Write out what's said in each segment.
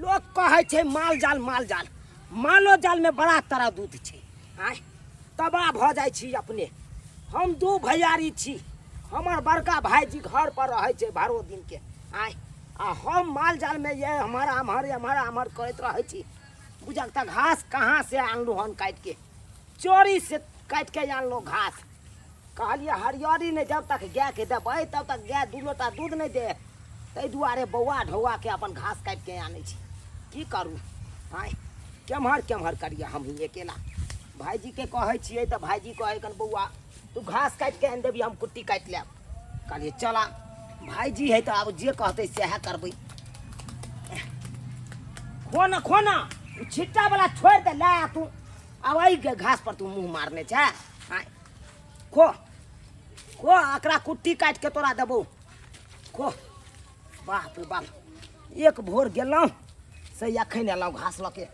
लोक कहै छै माल जाल माल जाल, मालो जालमे बड़ा तरह दूध छै। आँय, तबाह भऽ जाइ छी अपने। हम दू भैयारी छी, हमर बड़का भाइजी घर पर रहै छै भरो दिनके। आँय, आ हम माल जालमे ये एम्हर आम्हर एम्हर आम्हर करैत रहै छी। बुझल तऽ घास कहाँ से आनलहुँ हन काटिके? चोरी से काटिके आनलहुँ घास। कहलियै हरियरी नहि जब तक गायके देबै तब तक गाय दू लोटा दूध नहि देत, ताहि दुआरे बौआ ढौआके अपन घास काटिके आनै छी। की करू? आँय, केम्हर केम्हर करियै हमही अकेला? भाइजीके कहै छियै तऽ भाइजी कहै कन बौआ तू घास काटिके आनि देबही, हम कुट्टी काटि लेब। कहलियै चला भाइजी है तऽ आब जे कहतै सएह करबै। खो ना खो ना, ओ छिट्टावला छोड़ि दे, लए आ तू। आब एहि घास पर तू मुँह मारने छै? आँय, खो खो, एकरा कुट्टी काटि के तोरा देबौ, खो। बाप रे बाप, एक भोर गेलहुँ से अखन एलहुँ घास लऽ के,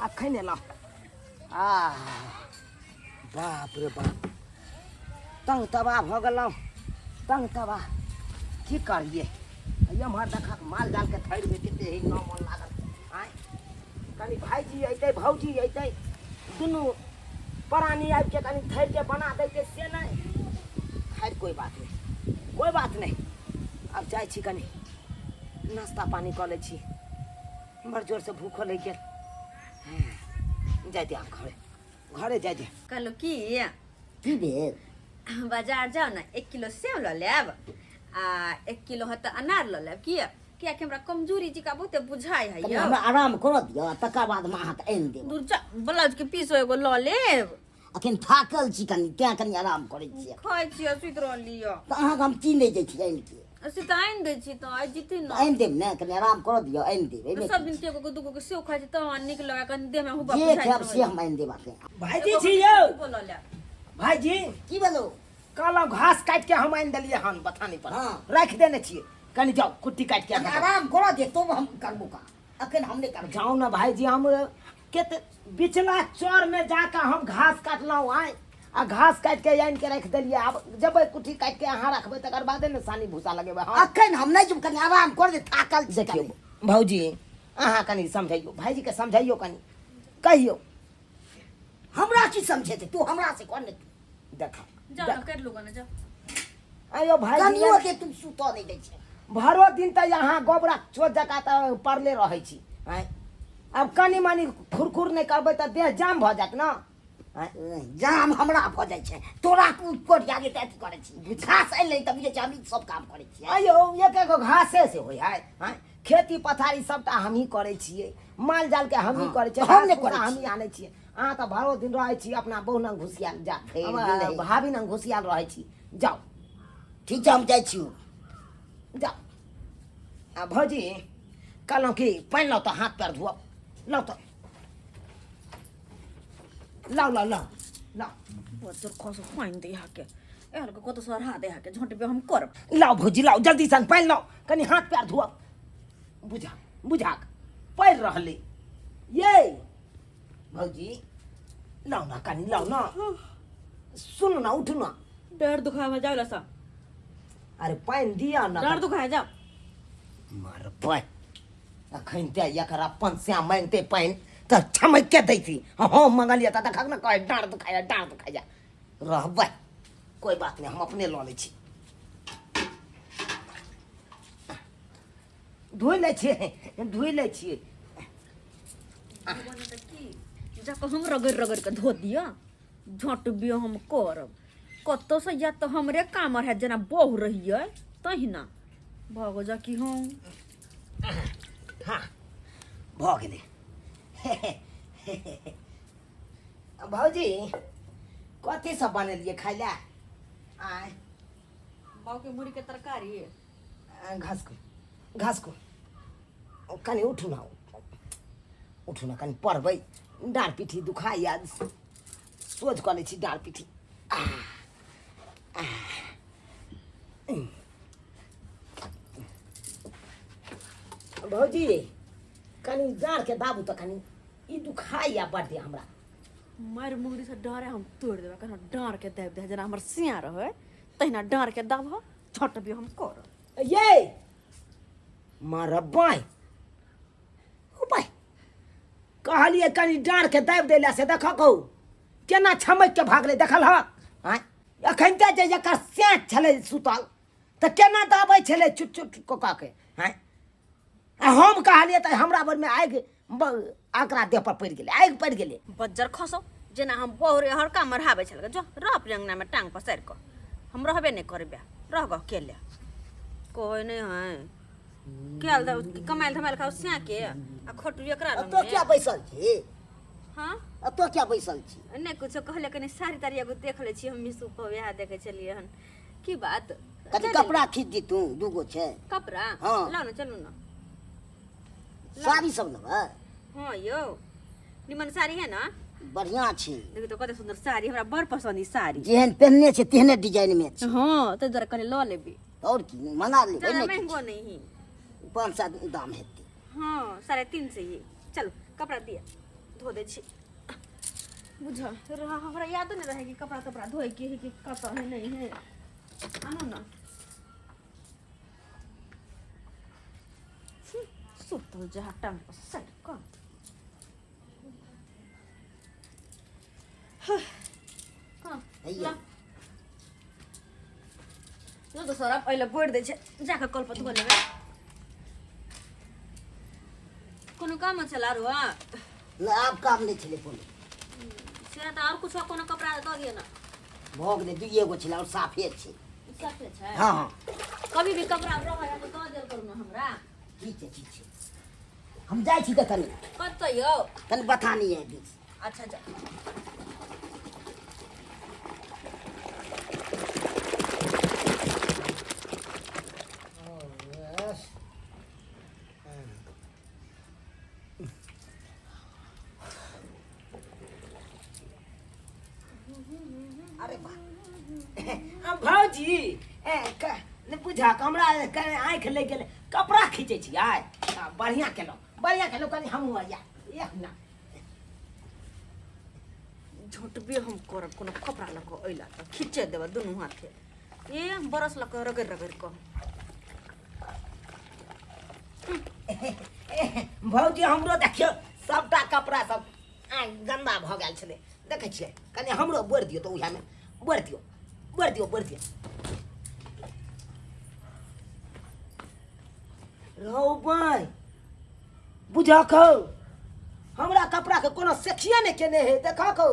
अखन एलहुँ। आ बाप रे बाप, तंग तबाह भऽ गेलहुँ, तंग तबाह। की करियै? एम्हर देखक माल जालके थैरमे कते ही न मन लागल। आँय, कनि भाइजी अयतै, भौजी अयतै, दुनू प्राणी आबिके कनि थैरके बना दैतै, से नहि। खैर कोइ बात नहि, कोइ बात नहि। आब जाइ छी, कनि नाश्ता पानी कऽ लै छी, बड़ जोरसँ भूखो लागि गेल। जाइ दे आब घरे, घरे जाइ दे। कहलहुँ की की भेल? बाजार जाउ ने, 1 किलो सेब लऽ लेब आ 1 किलो होत अनार लऽ लेब। किया? कियाकि हमरा कमजोरी जिका बहुते बुझाइ है। कनि यौ हमरा आराम करऽ दिअ, तकर बाद हम अहाँके आनि देब। दूर जा, ब्लाउज के पीसो एगो लऽ लेब। अखन थाकल छी कनि, तें कनि आराम करै छियै। खाइ छियै, सुति रहली यऽ। तऽ अहाँके हम की नहि दै छी आनि के? से तऽ आनि दै छी, तऽ आइ जीती ने आनि देब ने, कनि आराम करऽ दिअ, आनि देब। एहिमे सब दिन के एगो के दूगो के सेव खाइ छी तऽ नीक लगा, कनि देह में हुबा जे बुझाइत खायब से रहै। हम आनि देब अहाँके। भाइजी एगो छी यौ। दूगो लऽ लेब। भाइजी। की भेलौ? कहलहुँ घास काटि के हम आनि देलियै हन, बथानी पर राखि देने छियै, कनि जाउ कुट्टी काटि के कनि आनब। आराम करऽ दे, तब हम करबो का, अखन हम नहि करबो। जाउ ने भाइजी, हम केते बिचला चौर में जाके हम घास काटलहुँ आइ, आ घास काटि के आनि के राखि देलियै। आब जेबै कुट्टी काटि के अहाँ रखबै, तकर बादे ने सानी भूसा लगेबै हम। अखन हम नहि जेब, कनि आराम कर दे, थाकल छी। देखियौ कनि। भौजी, अहाँ कनि समझैयौ भाइजीके, समझैयौ कनि, कहियौ। हमरा की समझेतै? तू हमरा से कर ने तू। देखा। जाउ ने, करि लू गने, जाउ। आयो भाइजी, कनियो के तू सुतऽ नहि दै छै। भरो दिन तऽ यहाँ गोबरा चोट जकाँ तऽ पड़ले रहै छी। आँय, आब कनि मनि खुरखुर नहि करबै तऽ देह जाम भऽ जायत ने। आँय? जाम हमरा भऽ जाइ छै, तोरा कोढ़िया जे अथी करै छी। घास आनि तऽ बुझै छै हम ई सब काम करै छियै। आयौ, एक एगो घासे से होइ है? आँय, खेती पथारी सबटा हमही करै छियै, माल जाल के हमही करै छियै। हम नहि घास भूसा करै हमही आनै छियै। अहाँ तऽ भरो दिन रहै छी अपना बहु नंग घुसियाल, जा भरि दिन है। भाभी नंग घुसियाल रहै छी। जाउ। ठीक छै, हम जाइ छी। जाउ। आ भौजी, कहलहुँ कि पानि लाउ तऽ हाथ पैर धोअब। लाउ तऽ, लाउ लाउ लाउ लाउ। बज्जर खस पानि दे के एहन के कतौ सढ़ा दे के झोंटबे हम करब। लाउ भौजी, लाउ जल्दी सन पानि लाउ, कनि हाथ पैर धोअब। बुझा बुझा पड़ि रहलै ये। भौजी, लाउ ना, कनि लाउ ना, सुनू ना, उठू ना। डर दुखाय में जाओ लसा। अरे पानि दिअ ना। डर दुखाय, जाओ। मरबै अखन ते एकर अपन श्याम मांगते पानि तऽ छमकि के दैती। हम मंगलियै तऽ देखक ने, कहै डाँड़ दुखाइया, डाँड़ दुखाइया। रहबै, कोइ बात नहि, हम अपने लऽ लै छी, धोइ लै छियै, धोइ लै छियै। जाकऽ हम रगड़ि रगड़ि कऽ धो दिअ, झटबियो हम करब। कतौसँ या तऽ हमरे कामर हैत, जेना बहु रहियै तहिना भऽ जा कि हम। हाँ, भऽ गेलै। भौजी, कथी सब बनेलियै खाइ लए आँय? बाबूके मुरहीके तरकारी। घास को, घास को। कनि उठू ना, उठू ना, कनि पढ़बै। डाँड़ पीठी दुखाइया, सोझ कऽ लै छी डाँड़ पीठी। भौजी, कनि डाँड़के दाबू तऽ कनि ई दुखाइया बड्ड हमरा। मारि मुंगरी से डाँड़े हम तोड़ि देबै। कना डाँड़के दाबि दे, जेना हमर सिया रहै तहिना डाँड़के दाबह, झटबी हम करब। ये मरबै। कहलियै कनि डाँड़के दाबि दै लए, से देखऽ कहू केना छमकि के भागलै, देखल हक? आँय, एखन तऽ जे एकर सेँच छलै सुतल तऽ केना दाबै छलै चुट चुट कऽ के। आँय, आ हम कहलियै तऽ हमरा बरमे आगि आकरा देह पर पड़ि गेलै, आगि पड़ि गेलै। बज्जर खसौ जेना हम बहु रे हरका मढ़ाबै छल, जो रह अपने अंगनामे टांग पसारि कऽ, हम रहबे नहि करबै, रह गऽ अकेले। कोइ नहि है कयल दऽ कमायल धमायल खाउ सैके आ खटू एकरा अब लग तो मे। क्या बैसल छी? हाँ, अब तो क्या बैसल छी? नहि कुछो, कहले कनि साड़ी ताड़ी एगो देख लै छी, हम मिसू पर वएह देखै छलियै हन। की बात? कनि चलि कपड़ा खींच दी तू, दूगो छै कपड़ा। हाँ। लाउ ने, चलू ने। साड़ी सब लेबै? हाँ यौ, निमन साड़ी है ना? बढ़िया छै। देखियौ तऽ कते सुन्दर साड़ी, हमरा बड़ पसन्द ई साड़ी। जेहन पेहनने छै तेहने डिजाइन में छै। हाँ, ताहि दुआरे कहलियै लऽ लेबै। और की मंगा लेबै? ज्यादा नहि महंगो नहीं है। 5-7 दाम हेतै। हाँ, 350 ही। चलू, कपड़ा दिअ, धो दै छी। बुझ हमरा यादो नहि रहै कि कपड़ा तपड़ा धोए के है कि कतऽ है नहीं है। आनू ने। सुतल जहाँ टांग पर सट कऽ। हाँ, हैया। ल तऽ सरफ एहि लए बोरि दै छै, जाकऽ कल पर धो लेबै। कोनो काम छल आरो? नहि, आब काम नहि छलै कोनो। से तऽ आओर कुछो कोनो कपड़ा दऽ दिअ ने। भऽ गेलै, दुइए गो छलै और साफे छै। साफे छै? हँ हँ। कभी भी कपड़ा रहै तऽ दऽ देल करू ने हमरा। ठीक छै, ठीक छै, हम जाइ छी तऽ कनि। कतऽ यौ? कनि बथानी है दिस। अच्छा, जा। अरे वाह, भौजी, ए नहि बुझा हमरा आँखि लागि गेलै, कपड़ा खींचै छियै। बढ़िआँ केलहुँ, बढ़िआँ केलहुँ। कनि हमहूँ आइया एक मिनट। झोटबे हम करब, कोनो कपड़ा लऽ कऽ अयला तऽ खींचे देबै दुनू हाथे, ए बरस लऽ कऽ रगड़ि रगड़ि कऽ। भौजी, हमरो देखियौ, सबटा कपड़ा सब गन्दा भऽ गेल छलै, देखै छियै? कनि हमरो बोरि दियौ तऽ, उएहमे बोरि दियौ, बोरि दियौ, बोरि दियौ। रौ बाइ, बुझक हौ, हमरा कपड़ाके कोनो सेखिए नहि केने है। देखक हौ,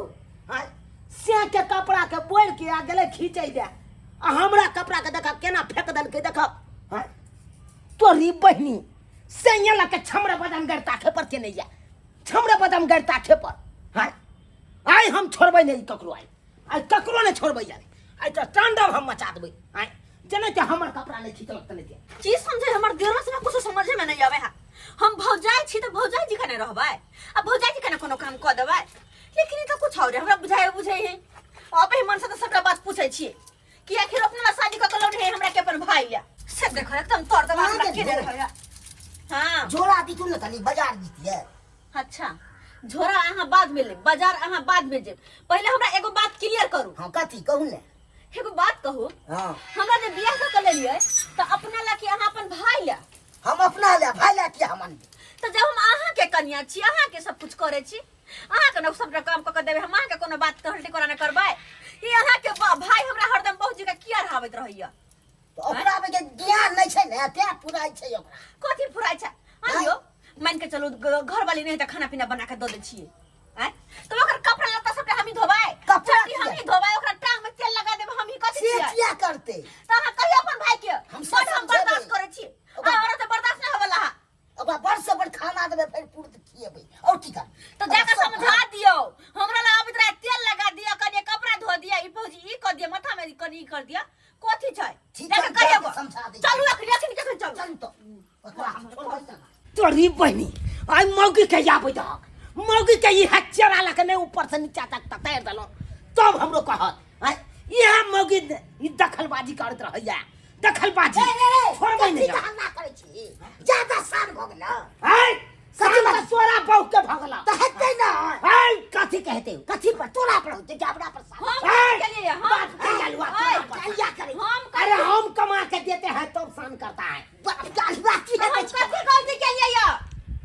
आँय, सेके कपड़ाके बोरि के आ गेलै खींचै लए आ हमरा कपड़ाके देखक केना फेक देलकै, देखक? आँय तोरी बहिनी, सैया लऽ के छमरा बदाम गरता खेपर केने या, छमरा बदाम गरता खेपर। आँय, आइ हम छोड़बै नहि ककरो, आइ आइ ककरो नहि छोड़बै आइ। आइ तऽ तांडव हम मचा देबै आइ, जेनाहिते हमर कपड़ा नहि खींचलक तेनाहिते। की समझे हमर देरो से कुछ समझे में नहीं आवे है। हम भौजाई छी तऽ भौजाई जी कने रहबै आ भौजाई जी कने कोनो काम कऽ देबै, लेकिन ई तऽ कुछ और है, हमरा बुझाए बुझे है। अब ही मन से तऽ सबटा बात पूछै छी कि आखिर अपना ला शादी कऽ के लौने है हमरा के अपन भाई या से देखो एकदम तोड़ दबा हमरा के रहै। हाँ, झोरा दितू ने, कनि बाजार जितियै। अच्छा, झोरा अहाँ बाद में लेब, बाजार अहाँ बाद में जेब, पहले हमरा एगो बात क्लियर करू। हाँ, कथी कहू ने? एगो बात कहू। हाँ। हमरा जे बियाह कऽ के लेलियै तऽ अपना ला कि अहाँ अपन भाई ला? हम अपना ले, भाई ला किया हम अनबै? तऽ जब हम अहाँ के कनिया छी, अहाँ के सब कुछ करै छी, अहाँ के ने सबटा काम कऽ के देबै, हम अहाँ के कोनो बात कहलटी कोना ने करबै? ई अहाँ के भाई हमरा हरदम बहुत जगह किया रहाबैत रहैया? तऽ ओकरा मे के ज्ञान नहि छै ने, तें पुराइ छै ओकरा। कथी फुराइ छै? आइयो मान के चलू घर वाली नहीं तऽ खाना पीना बना के दऽ दै छियै, आँय, तऽ ओकर कपड़ा लत्ता सबटा हमही धोबै? कपड़ा चड्डी हमही धोबै, ओकरा टांग में तेल लगा देबै हमही, कथी से छियै? किया करतै? तऽ अहाँ कहियौ अपन भाई के। हम सब बड हम समझेबै। बर्दाश्त करै छी, हमरा तऽ बर्दाश्त नहि होवला है। ओकरा बड़ से बड़ खाना देबै, फेर पूर्त खिएबै, और की करबै? तऽ जाके समझा दियौ, हमरा लग आबैत रहै, तेल लगा दिअ, कनि कपड़ा धो दिअ, ई भौजी ई कऽ दिअ, माथा में कनि ई कर दिअ, कथी छै? ठीक जाके छै, कहियौ। जाके समझा दै छी। चलू अखनी, अखनी जखन चलू। चलू तऽ ओकरा हम छोड़बै ना। तोरी बहिनी, आइ मौगी के आबै दहक, मौगी के ई चेरा लऽ के नहि ऊपर से नीचा तक ततारि देलहुँ तब हमरो कहत। आँय, इएह मौगी ई दखलबाजी करैत रहैया, दखलबाजी। छोड़बै नहि। कथी के हल्ला करै छी? ज्यादा साल भऽ गेल। आँय, कथी साल बात? तऽ तोरा बहू के भऽ गेलौ। तऽ हेतै ने। आँय, कथी के हेतै? कथी पर? तोरा पर होतै कि हमरा पर साल? हम आँय, के लिए हम बाप के जलवा तोरा पर। कहिया करै? हम अरे हम कमा के देते हैं तब शान करता है। बाप के अलुआ की हम हेतै? कथी गलती के लिए या?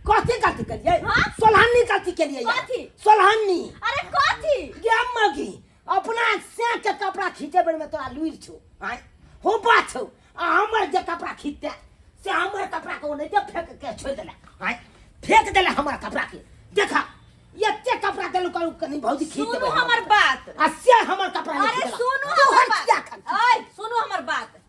कथी गलती केलिए हाँ? सोलहन्नी गलती केलिए यार। कथी? सोलहन्नी अरे कथी गे मगी अपना से के कपड़ा खींचे बेर में तोरा लुरि छौ आय हो बात छौ आ हमर जे कपड़ा खींचते से हमर कपड़ा के ओनाहिते फेंक के छोड़ि देले आय फेंक देले हमर कपड़ा के देखा एते कपड़ा देलु करू कनी भौजी खींच सुनू देबै हमर बात आ से हमर कपड़ा नहीं अरे खींचलक। सुनू तोहर हमर किया बात खर्चा? ओए सुनू हमर बात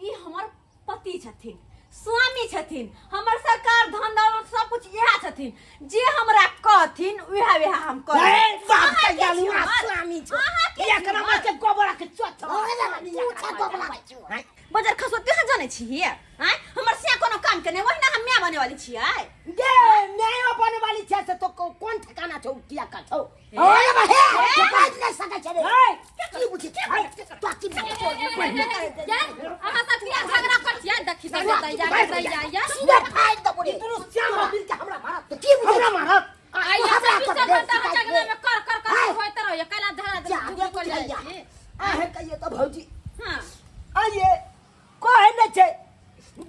ई हमर पति छथिन स्वामी छथिन हमर सरकार धन दौलत सब कुछ इएह छथिन जे हमरा कहथिन उएह उएह हम करब ए, बाप अहाँ के के छी जलुआ हमर? स्वामी छौ अहाँ के छी एक नंबर हमर? के गोबरा के चोट छौ ओए रे, तू छा गोबरा के चोट। आँय? बजर खसो तेहन जानै छी आँय हमर से कोनो काम के नहि ओहिना हम माय बने वाली छियै गे न्याय बने वाली छै से तो कोन ठिकाना छौ किया का छौ ओए बा हे के बाज नहीं सकै छै रे ए, की बुझै छै तो की बुझै छै अहाँ सब किया झगड़ा कर छियै देखी सब दैया दैया या सीधे फाड़ दबो रे ई दुनू श्याम मिल के हमरा मारत तो की बुझै हमरा मारत आइया हमरा सब पर घंटा देख शिकायत झगड़ा में कर कर कर आय। होइत रहैया कैला झगड़ा जा झगड़ा दे कर जाइ बुझैया छी आहे कहिए तो भौजी हाँ आइए कहे नहीं छै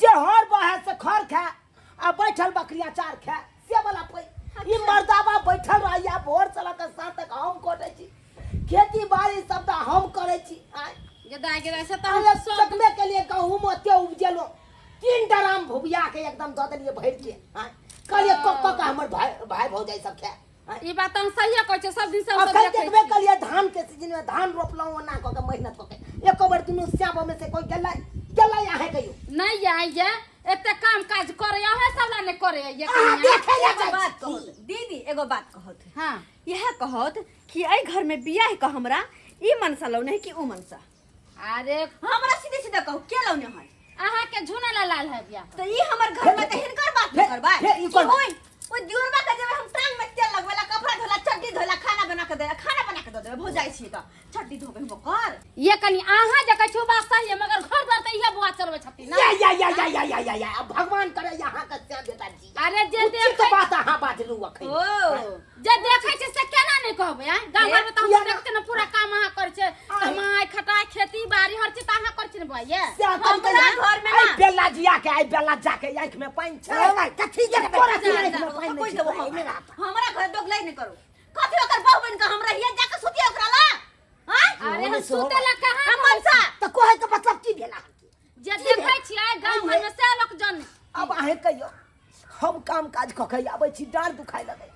जे हर बहे से खर खाए आ बैठल बकरिया चार खाए से वाला पै ई मर्दाबा बैठल रहैया भोर से लऽ कऽ साँझ तक हम कटै छी खेती बाड़ी सबटा हम करै छी आँय। गेदा गेदा से तऽ हम अरे सब चकमे के लिए गहूम ओते उपजेलो तीन ड्राम भुबिया के एकदम दऽ देलियै भरि के आँय। कहलियै कऽ कऽ के हमर भाय भाय भौजाइ सब खाए आँय। ई बात हम सहिए कहै छियै सब दिन से हम सब अखन देखै देखबे छी कलियै धान के सीजन में धान रोपलहुँ ओना कऽ के मेहनत कऽ के एको बेर दुनू श्याम में से कोई गेलै गेलै अहाँ कहियो नहि आइए एते काम काज करे अहे सब ला नहि करे ये अहाँ कनिया। देखै लए एगो जाइ बात छी कहत दीदी एगो बात कहत हाँ इएह कहत कि एहि घर में बियाह के हमरा ई मनसा लौने है कि ऊ मनसा अरे हमरा सीधे सीधे कहू के लौने है अहाँ के झुना ला लाल है बियाह तो ई हमर घर में त हिनकर बात न करबै फेर ई कि कोन बात? होई ओइ दियोरबा के जेबै हम टांग में तेल लगबेला कपड़ा धोला चड्डी धोला खाना बना के देला खाना बना के दऽ देबै भौजाइ छी तऽ चड्डी धोबै हम ओकर ये कनि अहाँ जे कहै छी ओ बात सही है मगर घर द्वार तऽ इहे बुआ चलबै छथिन ना या या या या या या या या अब भगवान करे यहाँ के श्याम बेटा जी अरे जे उचित देखै बात अहाँ बाजलू अखन ओ जे देखै छै से केना नहि कहबै आँय गाँव घरमे तऽ या हम ना। देखते ने पूरा काम अहाँ करै छै कमाइ खटाइ खेती बाड़ी हर चीज तऽ अहाँ करै छी ने बुआ ये से अखन हमरा कहिया- घर में आइ ना। बेला जिया के आइ बेला जाके आँखि में पानि छै अरे भाई, कथी देखबै? तोरा की जा, आँखि जा, में पानि कोई नहि देबो छै? हम हमरा घर दोगलाई नहि करू कथी ओकर बहु बन के हमरा हिया जाके सुतिया ओकरा ला हां अरे हम सुते ला कहाँ हम मनसा तऽ कहै के मतलब की भेल अहाँके जे देखै छियै गाँव घरमे से लोक जन अब अहें कहियो हम काम काज कऽ के आबै छी डाँड़ दुखाय लगै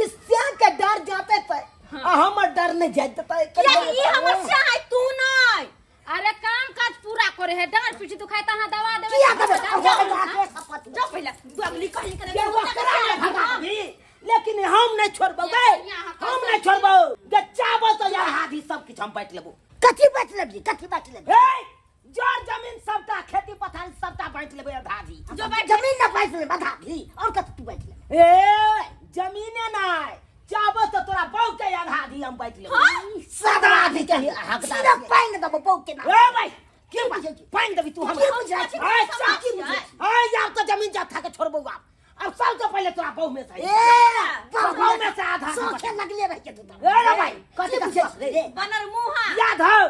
ई श्याम के डर जाते पे आ हमर डर नहीं जाइत देतै कियाकि ई हमर से है तू नहीं अरे काम काज पूरा करे है डाँड़ पीठी दुखाय तऽ अहाँ दवा देबै किया देबै? जाउ। शपथ जो पहले दोगली कहीं के के ओकरा ने भगा दी लेकिन हम नहीं छोड़बौ गे हम नहीं छोड़बौ गे चाहबो तो यार हाथी सब किछु हम बांटि लेबो कथी बाँटि लेबही कथी बाँटि लेबही हे जर जमीन सबटा खेती पथारी सबटा बांटि लेबै आधा आधी जो बाँटि जमीन न बाँटि लेबै आधा आधी और कथी तू बाँटि लेबै ए जमीने नहीं चाहबो तो तोरा बहू के आधा आधी हम बांटि लेबै सादा आधी के ही हकदार सीधा छियै। पानि देबो बहू के नाम ए भाई के बुझै छी पानि देबी तू हमरा की बुझै छी? ए, चा- की बुझै छी? ए यार तो जमीन जथा के छोड़बौ आब अब सबसे पहिले तोरा बहू में से ए बहू में से आधा आधी सोखे लगले रह के तू तऽ। ए रे भाई कथी की का बुझै सोच छी रे बनर मुहा याद हौ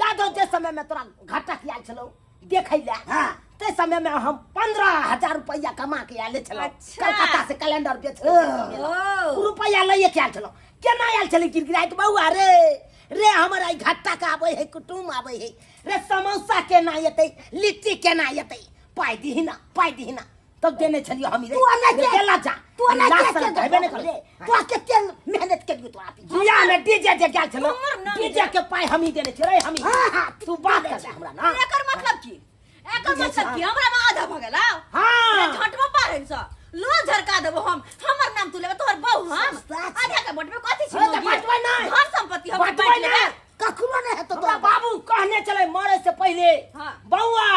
याद हौ जे समय में तोरा घाटा के आयल छलौ देखै ले हाँ। ते समय में हम 15,000 रुपया कमा के आयल छलौ अच्छा। कलकत्ता से कैलेंडर बेच ओ रुपया लइए के आयल छलौ केना आयल छलै गिड़गिड़ाइत बौआ रे रे हमर आई घाटा के आबै है कुटुम आबै है रे समोसा केना एतै लिट्टी केना एतै पाइ दीही ना पाइ दीही ना तब देने छलियो हम रे तू एना के गेला जा तू एना लाज के शरम हेबे नहि करे तू के तेल मेहनत केलियो तोरा पीछे बियाह में डीजे जे गेल छलो हमर नाम डीजे के पाइ हमही देने छियै रे हमही हाँ, हाँ, तू बात कर हमरा ना एकर मतलब की एकर मतलब की हमरा में आधा भ गेला हाँ। झटबो पारन स लो झरका देबो हम हमर नाम तू लेबे तोहर बहू हम सस्ता छै। आधा के बटबे कथी छी हाँ, तऽ मौगी? बटबै नहि। धन संपत्ति हम बटबै बाँटि लेबै नहि। कखनो नहि हेतौ हमरा तोरा बाबू कहने छलै मरे से पहिले हाँ। बौआ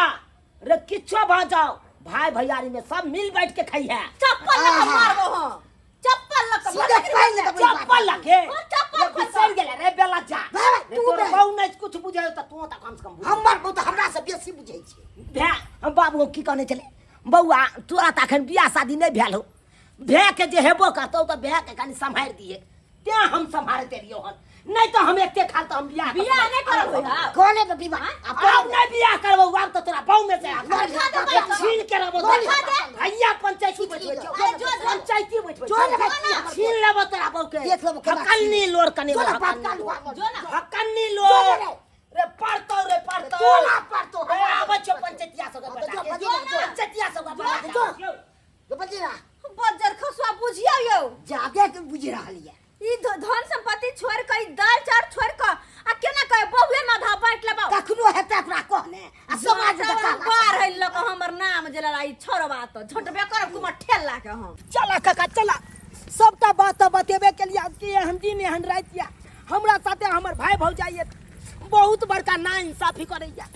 रे किछो भऽ जाओ भाई भैयारी में सब मिल बैठ के खइहे चप्पल लऽ कऽ आहा। मारबो हम चप्पल लऽ कऽ सीधे पानि लऽ कऽ चप्पल लगे हाँ, चप्पल रे बिसरि गेलै रे बेला जा भाई, रे तू तोर बे। बहू नहि कुछ बुझै तऽ तू तऽ कम से कम बुझ हमर बहू तऽ हमरा से बेसी बुझै छै भै हम बाबू की कहने छलै बौआ तोरा तऽ एखन बियाह शादी नहि भेल हौ भैके जे हेबो करतौ तऽ भैके कनि सम्हारि दिहे तेँ हम सम्हारैत एलियौ हन नहीं तो हम एते खाल तो हम बियाह बियाह नहीं करब होय हा कोने पे विवाह अब नहीं बियाह करबो आब तो तोरा बहु में से आ देखा दे भाई। छीन के रहबो देखा दे। भैया पंचायती बैठबै छौ अरे जो, जो। पंचायती बैठबै जो छौ। ना, ना। छीन लेबो तोरा बहु के देख लेबो केना हकन्नी लोर कने जो ना, बात काल हुआ। जो ना। हकन्नी जो लोर ना। रे पड़तो रे पड़तो जो ना पड़तो। रे आबै छौ पंचायतिया सब जो, जो, जो। पंचायतिया सब जो। जो बजी ना बज्जर खसुआ बुझियौ यौ जागे के बुझि रहल ये ई धन संपत्ति छोड़ के ई दाल चाउर छोड़ के आ केना कहे बहुए न धा बांट लेबौ कखनो हेतै ओकरा कहने आ समाज सब देखा बाहर है लक हमर नाम जे लड़ाई छोड़बा तो झटबे करब कुमार ठेला के हम चला काका चला सबटा बात तऽ बतेबे के लिए कि एहन दिन एहन राति या हमरा साथे हमर भाई भौजाई बहुत बड़का ना इंसाफी करैया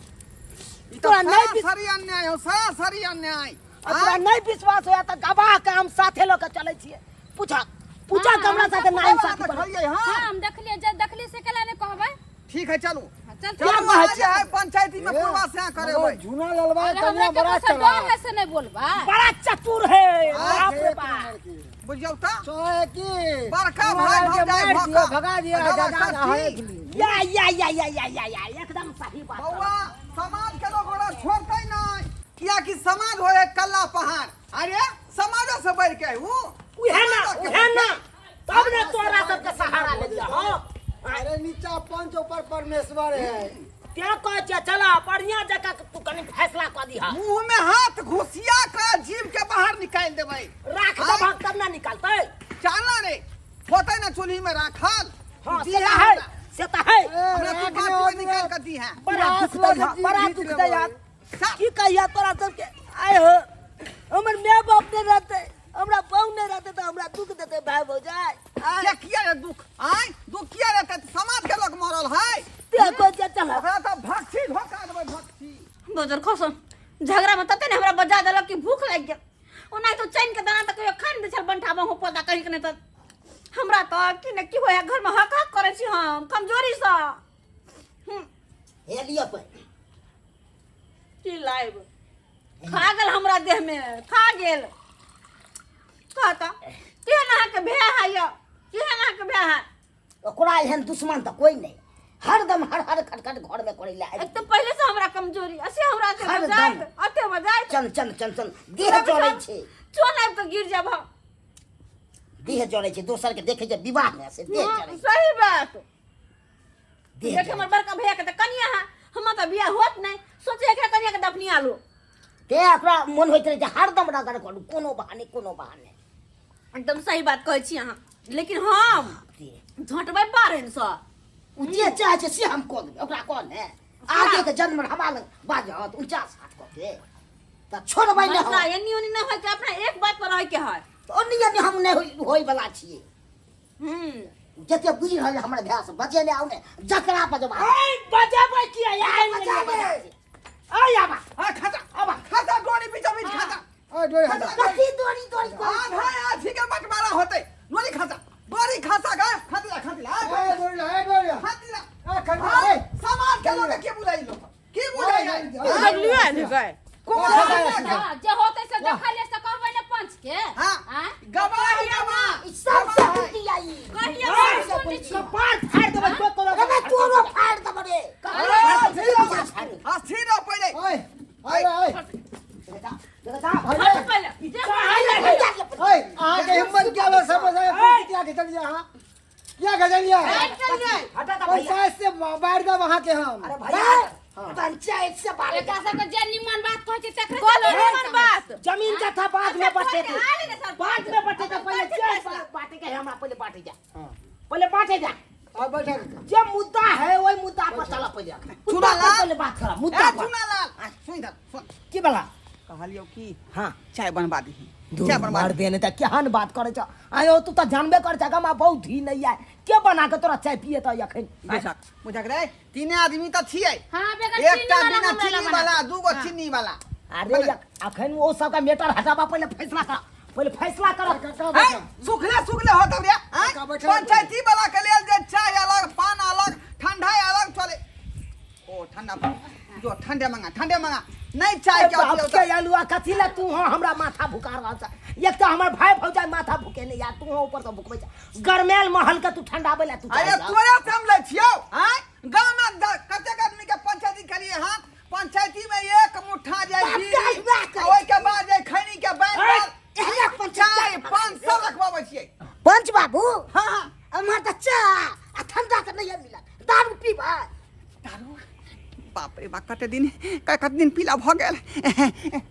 ई तो तोरा नहीं विश्वास सरासरी अन्याय हो सरासरी अन्याय तोरा नहीं विश्वास होया तऽ गवाह के हम साथे लऽ के चलै छियै पूछा पूछा के हमरा साथे ना इंसाफी करै देखलियै हां हाँ हम देखलिए जे देखलिए से केला नहीं कहबै ठीक है चलू हाँ, चल चलू क्या कहै आज है पंचायती में पूर्वा से करे होय झूना ललवा अरे हमरा कन्या के बड़ा कुछ डर चला है से नहीं बोलबा बड़ा चतुर है बाप रे एक बाप नंबर की। बुझियौ त चाहे की बड़का मार भाई के भौजाई मार दियो, भौका। भगा दिया भगा दादा कथी? है के या या या या या या या एकदम सही बात बौआ समाज के लोग ओकरा छोड़तै नहीं कियाकि समाज होय है कल्ला पहाड़ अरे समाजो से बढ़ के ऊ उहे ना उहे ना तब ने तोरा सबके सहारा ले लिया हां अरे नीचा पंच ऊपर परमेश्वर है क्या कहै छै चला बढ़िया जगह तू कनी फैसला कऽ दिहा मुंह में हाथ घुसिया के जीभ के बाहर निकाल देबै राख दबहक तब ना निकालतै चल ना रे होतै ना चूल्ही में राखल हाँ से दिहे तऽ है हमरा। से तऽ है हमरा तू राख बात ले, में निकाल के दी है बड़ा प्यास दुख दै लगे जीभ बड़ा घीच दुख लेबै। दै यार की कहिया तोरा सबके आय हो हमर माय बाप नहि रहतै हमरा बहु नहि रहतै तऽ हमरा दुख देतै भाय भौजाइ आय क्या किया रे दुख आय दुख किया रहतै समाज के लोग मरल है ते कोइ जे चल ओकरा तऽ भक्षी धोखा देबै भक्षी बजर खसो झगड़ा में तते ने हमरा बजा देलक कि भूख लागि गेल ओना तो चैन के दाना तऽ कहियो खा नहि दै छल बंठा बहु पोता कहीं के नहि तऽ हमरा तऽ की ने की होया घर में हक हक करै छी हम कमजोरी सँ हे लिअ पे की लाइब खा गेल हमरा देह में खा गेल कहता केहन अहाँके भए है यौ केहन अहाँके भए है ओकरा एहन दुश्मन तऽ कोइ नहि हरदम हर हर खटखट घर में करै लए एक तो पहले से हमरा कमजोरी असे हमरा अते हरदम। बजाइत अते बजाइत चल चल चल चल देह जरै छै चल आबि तऽ गिर जाब हम देह जरै छै दोसर के देखै छै विवाह में से देह जरै छै सही बात देह देख हमर बड़का भैया के तऽ कनिया है हमर तऽ बियाह होत नहि सोचे एकरा कनिया के दफनिया लो ते ओकरा मन होइत रहै छै हरदम रगड़ करू कोनो बहाने कोनो बहाने एकदम सही बात कहै छी अहाँ लेकिन हम रे, झटबै बारहन सँ ओ जे चाहै छै से हम कऽ देबै ओकरा कह ने आगे के जन्म हमरा लग बाजत 49 हाथ कऽ के तऽ छोड़बै नहि मसला हम। एन्नी ओन्नी नहि होय के अपना एक बात पर रहै के है तऽ ओन्नी ओन्नी हम नहि होय वला छियै हम्म जते बुझि रहल हमर भाय से बजेने आउ ने जकरा बजबा ऐ बजेबै किया यार बजेबै। ऐ आबा हाँ खाता अब खाता डोरी बीचो बीच खाता ओए डोरी हटा कथी डोरी डोरी करै आधा आधी के बंटवारा होते डोरी खाता डोरी खाता गा खाती ला खाती ला ए डोरी ला ए डोरी ला खाती ला ए खा हाँ, ए समाज के लोग के बुलाई लोग की बुलाई लगलियो ने गए हाँ, जे होतै से देखा ले से कहबै ने पंच के हाँ आँय? गवाह गवाह ई सब से टूटी आई कहिया ऐ, सुनै छी कपार फाड़ि देबै कोइ कोनो अबे तोरो फाड़ देबो रे अरे अस्थिर रहो पहिले ओए ओए ओए हट पहिले ओए आगे हिम्मत क्या लो सब क्या के चलिए हां क्या के चलिए हटा दा भैया पंचायत से बाहर दा वहां के हम अरे भैया पंचायत से बाहर एकरा सबके जे निमन बात कहै छै तकरे बोलो से निमन बात जमीन जथा बाद में बटेते आले ने सर बाद में बटेते पहले जे बांटे के है हमरा पहले बांटे जा पहले बांटे जा और बैठा जे मुद्दा है वही मुद्दा पर चला पहले मुद्दा पर पहले बात करा मुद्दा ए पर चुनालाल सुन इधर सुन की बोला कहलियो की हाँ चाय बनवा दही चाय बनवा मार देने त केहन बात करे छ आयो तू त जानबे कर छ गमा बहुत ही नहीं है के बना के तोरा चाय पिए त अखन बुझक बुझक रे तीने आदमी त छियै हाँ बेगर एकटा चीनी वाला बिना हमरा चीनी ला बना। वाला दूगो चीनी वाला अरे अखन वो सबका मैटर हटाबा पहले फैसला कर पहले फैसला कर काका हैं? बैठा सुखले सुखले होत रे हैं? काका बैठा। पंचायती वाला के लेल जे चाय अलग पान अलग ठंडा अलग चले ओ ठंडा जो ठंडे मंगा ठंडे मंगा नहीं चाय के बाप अथी के आलुआ कथी ला तू हाँ हमरा माथा भुका रहल छ एक तऽ हमर भाय भौजाइ माथा भुकेने यार तू ऊपर से भुकबै छ गरमेल महल के तू ठंडाबै ला तू अरे चाहै छ। तोरे से हम लै छियौ आँय गाँव में कतेक आदमी के पंचायती खेलिए हाँ पंचायती में एक मुट्ठा जाय बाप बीड़ी रे, बाप रे। आ ओहिके बाद जाय खैनी के बैन अरे, एहना चाय पंचायत 500 रखवाबै छियै पंच बाबू हाँ हाँ हमार तऽ चाह आ ठंडा तऽ नहीं मिलत दारू पीबै दारू बाप रे बाप कते दिन कते दिन पीला भऽ गेल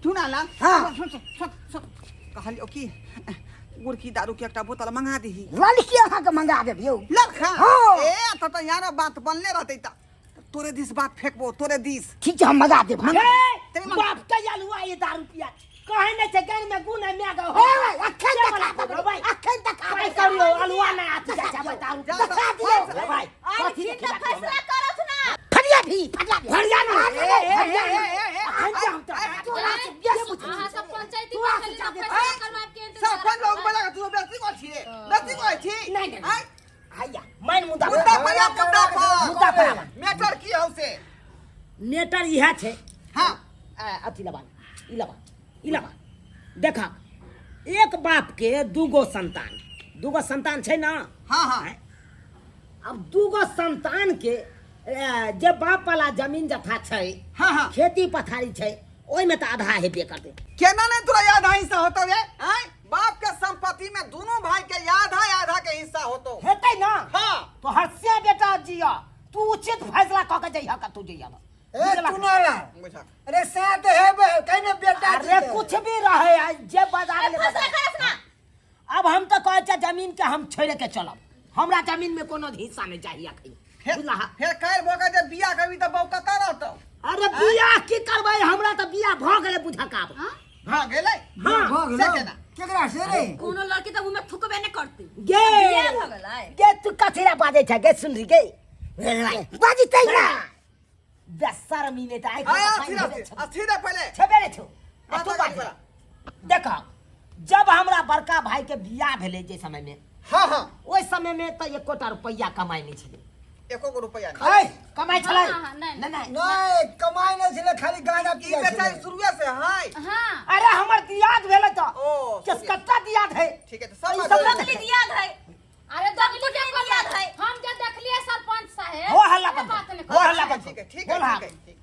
चुना लाल हाँ। सुन सुन सुन सुन कहलियौ कि गुड़की दारू के एकटा बोतल मंगा दीही लड़की अहाँके मंगा देब यौ लड़का हाँ। ए त त यार बात बनले रहतै त तोरे दिस बात फेंकबो तोरे दिस ठीक छै हम मंगा देब हम हे, बाप के अलुआ ये दारू पिया कहे नहीं छै गैर में गुण है मैं गो हे अखन तक खा देबै अखन तक खा काय देबै करियो अलुआ नहीं आती जा छै दारू जा, देखा दियौ ले भाई अरे कथी ठीक देखिला तऽ फैसला करत ना फरिया भी फरिया भी फरिया ना। हाँ, नहीं, ए, ए, फरिया ए, नहीं। ए, ए, ए, अखन जे हम तो तोरा से बेसी बुझै अहाँ छी। सब पंचायती तोरा में से खाली जादे फैसला करवाएब के इंतजार सरपंच लोग बोला तू बेसी को छिए बेसी को छी नहीं, नहीं, आय, हैया मैन मुद्दा मुद्दा पर आ, मुद्दा पर मुद्दा पर आबा। मैटर की हौ से नेटर इएह छै हां आ, अथी लबा ई लबा ई लबा देखा एक बाप के दूगो संतान दूगो संतान छै ना हां हां अब दूगो संतान के ए, जे बाप वाला जमीन जथा छै हाँ, हाँ। खेती पथारी छै ओहिमे तऽ आधा हेबे करतै केना नहीं तोरा आधा हिस्सा होतो रे आय बाप के संपत्ति में दोनों भाई के आधा आधा के हिस्सा होतो हेतै ना हाँ तो हर से बेटा जिया तू उचित फैसला कऽ के जइह कतौ जइह ए चुनाला बुझा अरे साथ है कहीं बेटा अरे कुछ भी रहे आ, जे बाजार ए, फैसला करत ना अब हम तो कहै छियै जमीन के हम छोड़ि के चलब हमरा जमीन में कोनो हिस्सा नहीं चाहिए अखन फिर बुझलह फिर काल्हि भऽ के जे बियाह करबी तऽ बहू कतऽ रहतौ अरे बियाह की करबै हमरा तऽ बियाह भऽ गेलै बुझक आब भऽ गेलै हाँ भऽ से गेलो केना? केकरा से रे कोनो लड़की तऽ मुँह में थुकबे नहि करती गे बियाह भऽ गेलै गे तू कथी ला बाजै छ गे सुन री गे बाजतै ना बेशर्मी नहि तऽ आय आँखि अथी अथी रे पहिले छेबे नहि छौ आ तू बात बाज बड़ा। देख जब हमरा बड़का भाई के बियाह भेलै जे समय में हाँ हाँ ओहि समय में तऽ एकोटा रुपैआ कमाइ नहि छलै एको गो रुपैआ नहि ऐ कमाइ छलै हाँ, हाँ, नहि, नहि नहि नहीं कमाई नहीं छले खाली गांजा ई पिया बेचारी छले शुरुए से हाय हाँ अरे हमर दियाद भेलै तऽ ओ केसकट्टा दियाद है ठीक है तो सब ई बात सब बोल। बदली दियाद है अरे दगली के कुछ नहीं याद है। हम जे देखलिए सरपंच साहेब हो हल्ला से बंद बात नहीं हो हल्ला बंद ठीक है ठीक है बोल हाँ। ठीक है ठीक।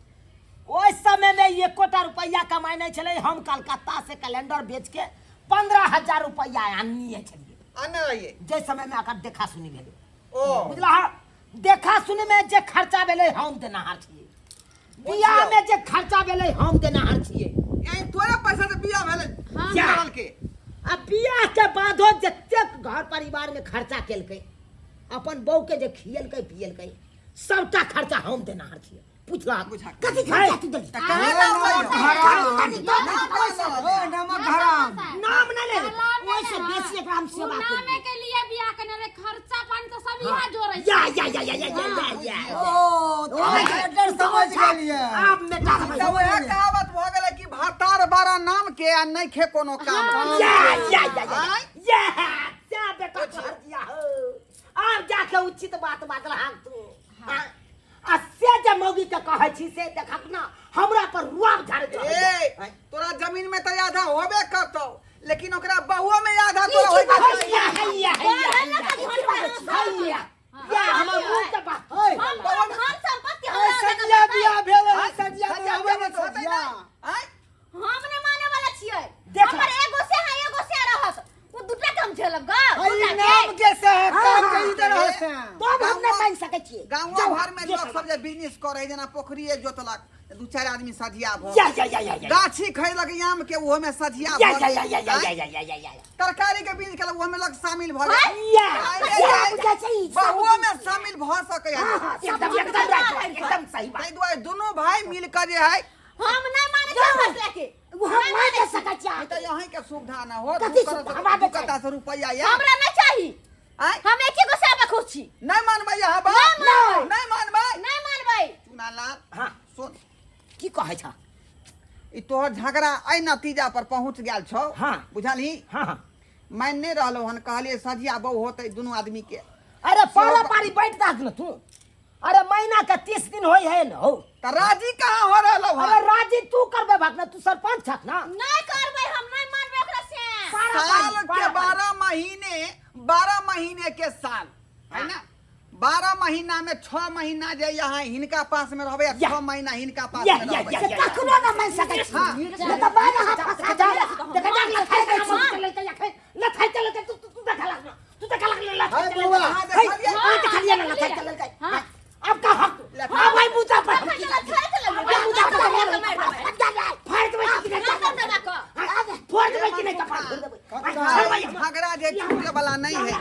ओहि समय में एकोटा रुपैआ कमाइ नहि छलै हम कलकत्ता से कैलेंडर बेच के 15,000 रुपैआ आनलिए छलियै आने रहिए जाहि समय में एकर देखा सुनी भेलै ओ बुझलह देखा सुनी में जे खर्चा भेलै हम देनहार छियै बियाह में जे खर्चा भेलै हम देनहार छियै यही तोरे पैसा से बियाह भेलै हाँ। साल के आ बियाह के बादो जतेक घर परिवार में खर्चा केलकै अपन बहू के जे खियलकै पियलकै सबटा खर्चा हम देनहार छियै पूछलक बुझा। कथी खर्चा तू देली तऽ कहाँ नाम लइहो? ओ नमक हराम नाम नहि ले नाम ओहिसँ बेसी एकरा हम सेवा नामे केलियै के लिए बियाह करने रहे खर्चा पानी तो सब यहाँ जोड़े या या या या या या या या ओ तो मैटर समझ गेलिए आब मेटा समझ तऽ वएह कहावत भऽ गेलै कि भातार बारा नाम के आ नहि खे कोनो काम या या या या आँय? या जा बेटा तोहर दिया हो आब जाके उचित बात बाजल हां तू हाँ? आ से जे मौगी के कहै छी से देखक ना हमरा पर रुआब झाड़ैत रहैया। ए तोरा जमीन में तऽ आधा होबे करतौ लेकिन ओकरा बहुओ में आधा तोरा होइके चाही। हैया हैया हैया हैया या हमर मुंह के बात हम तोरा धन संपत्ति हमरा सजिया बियाह भेल है सजिया सजिया बियाह बियाह होबे में तऽ होतै सजिया नहि। आँय? हम ने माने वाला छियै देख। हमर एगो से है एगो से रहत ओ दूटा के हम झेलब ग अई दूटा नाम के के से है काम के इधर है से तब हम नहि मानि सकै छियै गाँवो भर में लोग सब जे बिजनेस करे जेना पोखरिये जोतलक दू चारि आदमी सझिया भऽ या या या या या गाछी खरीदलक आम के ओहो में सझिया या भऽ या या गेल। या या आँय? या या या या तरकारी के बीज केलक ओहो में लोग शामिल भऽ गेल या आँय, या आँय, बुझै छै ई सब बहुओ में शामिल भऽ सकैए हाँ, हाँ, एकदम एकदम राइट एकदम सही बात ताहि दुआरे दुनू भाई मिल कऽ जे है हम नहीं माने छियै फैसला के ओ हम मानि सकै छियै ई तऽ अहीं के सुविधा न हो कथी सुविधा? हमरा दू नहि चाही। कत्ता से रुपैआ या हमरा नहीं चाही आँय हम एक एगो से खुश छी नहीं मानबै अहाँ बात नहीं मानबै। नहीं मानबै नहीं मानबै चुना लाल हाँ सुन की कहै छ ई तोहर झगड़ा एहि नतीजा पर पहुंच गेल छौ हाँ। बुझलही हाँ हाँ मान नहि रहलौ हन कहलियै सझिया बहु होतै दुनू आदमी के अरे पारा पारी बैठ दास न तू अरे महीना के 30 दिन होय है न हो तऽ राजी कहाँ हो रहलौ अरे हन राजी तू करबे भाग ना तू सरपंच छक ना नहीं करबै हम नहीं मानबै ओकरा से पारा पारा साल पारी, के पारा पारी। 12 महीने, 12 महीने के साल है ना, 12 महीना में 6 महीना जे यहाँ हिनका पास में रहबे, या। 6 महीना हिनका पास या, में या, रहबे। या, से या। कखनो ना मान सकै छी। हाँ। नहि तऽ बारह हाथ फंसा जा। देखा जा, लथाइ चललकै, एखन लथाइ चललकै। तू तू देखा लगल, तू देखा लगल, लथाइ हाय, चललकै। बौआ। अहाँ हे, देखलियै? अहाँ देखलियै ने लथाइ चललकै? हाँ। अब का हक अब भाई मुद्दा पर हम की लथाइ भाई मुद्दा पर हम फाड़ देबै कि नहि? फाड़ देबै कि नहि? कपार फोड़ देबै। कक्का। झगड़ा जे छूटे वाला नहीं है।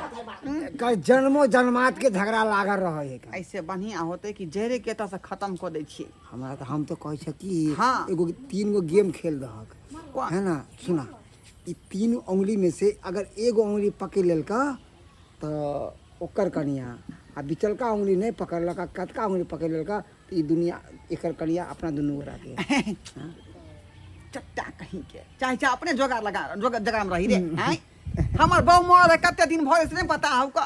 का जन्मो जन्मात के झगड़ा लागल रहे है का। ऐसे बढ़िया होते कि जहरे के एतऽ से खत्म कऽ दै छियै। हमरा तऽ हम तऽ कहै छै कि हाँ। एगो तीन गो गेम खेल दहक कोन? है ना। सुना, ई तीन उंगली में से अगर एगो उंगली पकड़ लेलका तऽ ओकर कनिया, आ बिचलका उंगली नहि पकड़लक आ कतका उंगली पकड़ लेलका तऽ ई दुनिया एकर कनिया अपना दुनू गोटा के। चट्टा कहीं के चाहे चाहे अपने जोगार लगा जोगार जगह में रही रे। आँय, हमर बहू मरल है कते दिन भऽ गेल से नहि पता हौ का।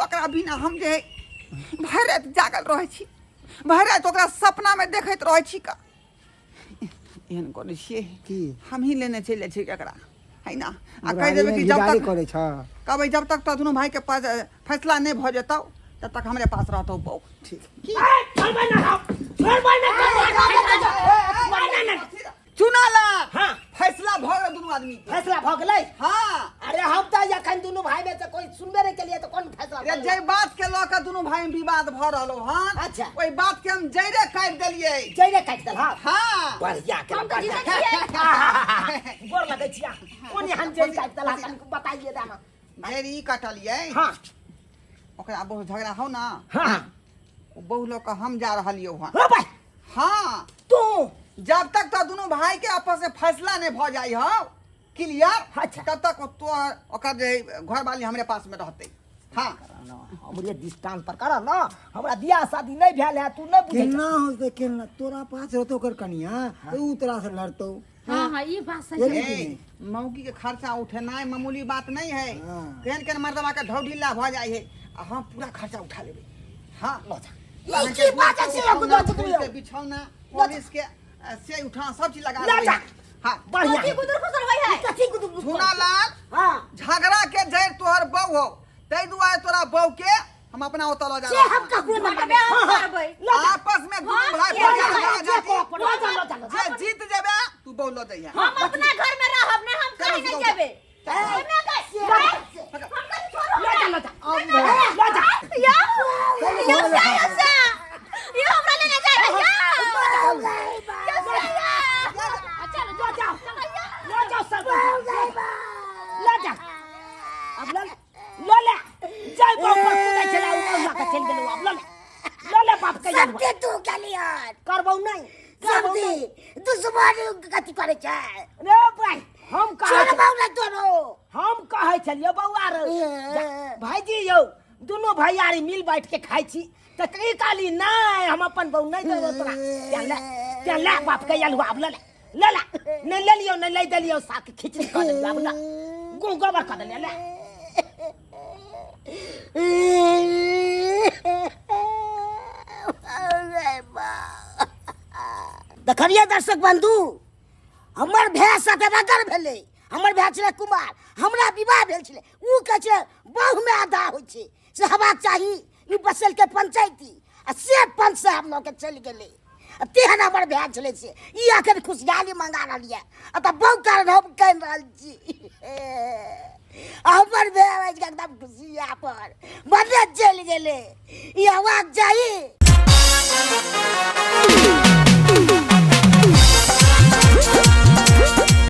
ओकरा बिना हम जे है भरि राति जागल रहै छी, भरि राति ओकरा सपनामे देखैत रहै छी का। एहन करै छियै की? हमही लेने चलि जाइ छियै एकरा, है ना, आ कहि बुढ़ारी देबै में कि जब घिदारी तक करै छ। कहबै जब तक तो दुनू भाई के पास फैसला नहि भऽ जेतौ तब तक हमरे पास रहतौ बहू। ठीक। की? छोड़बै ना हम, छोड़बै ना, छोड़बै ना। चुना ला। हाँ। फैसला भऽ गेल दुनू आदमी के। फैसला भऽ गेलै। हाँ। अरे हम तऽ एखन दुनू भाई में से कोई सुनबे नहीं केलिए तऽ कोन फैसला रे जे बात के लऽ के दुनू भाई में विवाद भऽ रहलो हन, अच्छा। ओहि बात के हम जड़े काटि देलियै। जड़े काटि देल। हाँ। हाँ। बढ़िया के हम तऽ बढ़िया। जीतै छियै। गोर लगै छियै। कोन एहन जड़ि काटि देला, कनि बताइए दाना। जड़ि ई कटलियै। हाँ। ओकरा बहुत झगड़ा हौ ना। हाँ। ओ बहु लऽ कऽ हम जा रहलियौ हन। हाँ भाई। हाँ। तू जब तक तो दुनू भाई के आपस में फैसला नहीं भऽ जाइ हौ क्लियर, अच्छा। तब तक तो ओकर जे घरवाली हमरे पास में रहते। हाँ। हमरे दृष्टांत पर कर ना, हमरा बियाह शादी नहीं भेल है, तू नहीं बुझै केना होतै, केना तोरा पास रहतौ ओकर कनिया तऽ ऊ तोरा से लड़तौ। हाँ हाँ, ई बात सही है। ए, मौगी के खर्चा उठेनाइ मामूली बात नहीं है। हाँ। केहन केहन मर्दबा के ढौ ढिल्ला भऽ जाइ है, आ हम पूरा खर्चा उठा लेबै। हाँ। लऽ जा। ई की बात छै? एगो दऽ चुकलियौ। के बिछौना पॉलिश के से उठा सब चीज लगा लऽ देबै। जा। हाँ। बढ़िया। कथी गुदुर खुसर होय है? कथी गुदुर गुदुर? झुना लाल। हाँ। झगड़ा के जड़ तोहर बहू हो, ताहि दुआरे तोरा बहू के हम अपना ओतऽ लऽ जा से रहल हम छी। ककरो ना झगड़बे हम करबै। आपस में दुनू हाँ, भाई से भैया हम झगड़ा जे जाती। कह, लऽ जा, लऽ जा, लऽ जा। जे जीत जेबे तू बहू लऽ जइहे। हम अपना घर में रहब ने, हम चलो, कहीं नहीं चलो, जेबे। ए, एने गए। से हम कहीं छोड़ो लऽ जा, लऽ जा। अब लऽ जा। या या से या से ये हमरा लेने जा रहा है। या से या अच्छा लऽ जाओ, लऽ जाओ सब, लऽ जा। अब लऽ ले, लऽ ले। जाय बाप पर कुदै छलै, ओ लऽ कऽ चलि गेलौ। आब लऽ ले, लऽ ले बाप के याद। सबके तू गेलियन। करबौ नहि, करबौ सबदी नहि। दुश्मन कथी करै छै? रे भाई, हम कहै छोड़बौ ने तोरो। हम कहै छलियौ बौआ रे भाईजी यौ, दुनू भैयारी मिल बैठ के खाइ छी तऽ की कहली? नहि, हम अपन बहू नहि देबौ तोरा। तें ले, तें ले बाप के अलुआ। आब लऽ ले, ले ले। नहि लेलियौ, नहि लै देलियौ, साग के खिचड़ी कऽ देलियौ। आब ले, गुह गोबर कऽ देलियौ, ले। देखलियै दर्शक बंधु, हमर भाय साथे रगड़ भेलै। हमर भाय छलै कुमार, हमरा विवाह भेल छलै। ओ कहै छै बहुमे आधा होइ छै, से हेबाक चाही। ई बसेलकै पंचायती आ से पंच साहब लऽ के चलि गेलै। आ तेहन हमर भाय छलै से ई अखन खुशहाली मंगा रहल यऽ। आ तऽ बहु कारण हम कहि रहल छी। आ हमर भाय एकदम खुशी पर बने चलि गेलै। ई हेबाक चाही।